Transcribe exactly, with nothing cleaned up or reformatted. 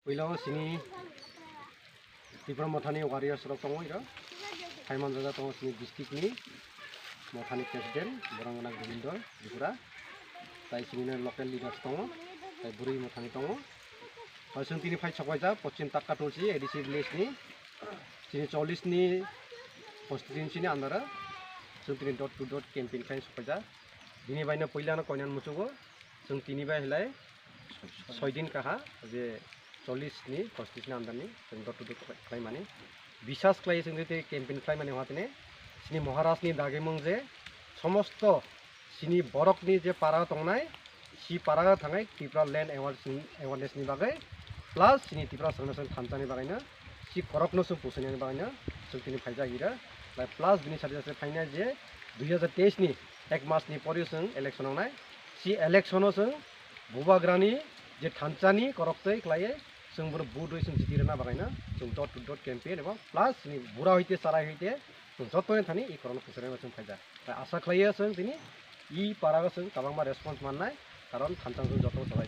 Puila o sini Tipra Mothani warriors rok tongo iro. Hai manjak tongo sini district ni Mothani president, borok wngkha Gobindo Tripura. Tai sini local leaders tongo, tai bwrwi Mothani tongo. Tai chwng tini phai sok paijak Poschim Takka Tulsi A D C village ni. Sini chollish ni constituency ni under o chwng tini door to door campaign khai sok paijak. Bini baino puila no koinan muchugo. Chwng tini bai hilai soi din kaha je chollish ni constituency ni under ni chwng door to door khlai mani. Bisas khlai chwng tei campaign khlai mani hwatini sini Maharaj ni dagimung je somosto sini borok ni je para tongnai, si para thangai Tipra land awareness ni bagwi, plus sini Tipra Sranason thansa ni bagwi no, si korok no chwng pusinani bagwi no chwng tini phaijak ira. Plus bini sari sari phainai je dui hajar teis ni ek mas ni pore chwng election wngnai. Si election o chwng Bubagrani je thansa ni korok twi khlaiwi chwng boro vote rwi chwng jiti rwna bagwi no chwng door to door campaign ebo plus sini bura hoite chara hoite chwng joto ni thani i korok no pusinani bagwi chwng phaijak. Tai asa khlaiya chwng tini i para o chwng kabangma response mannai, karon thansa chwng joto salai.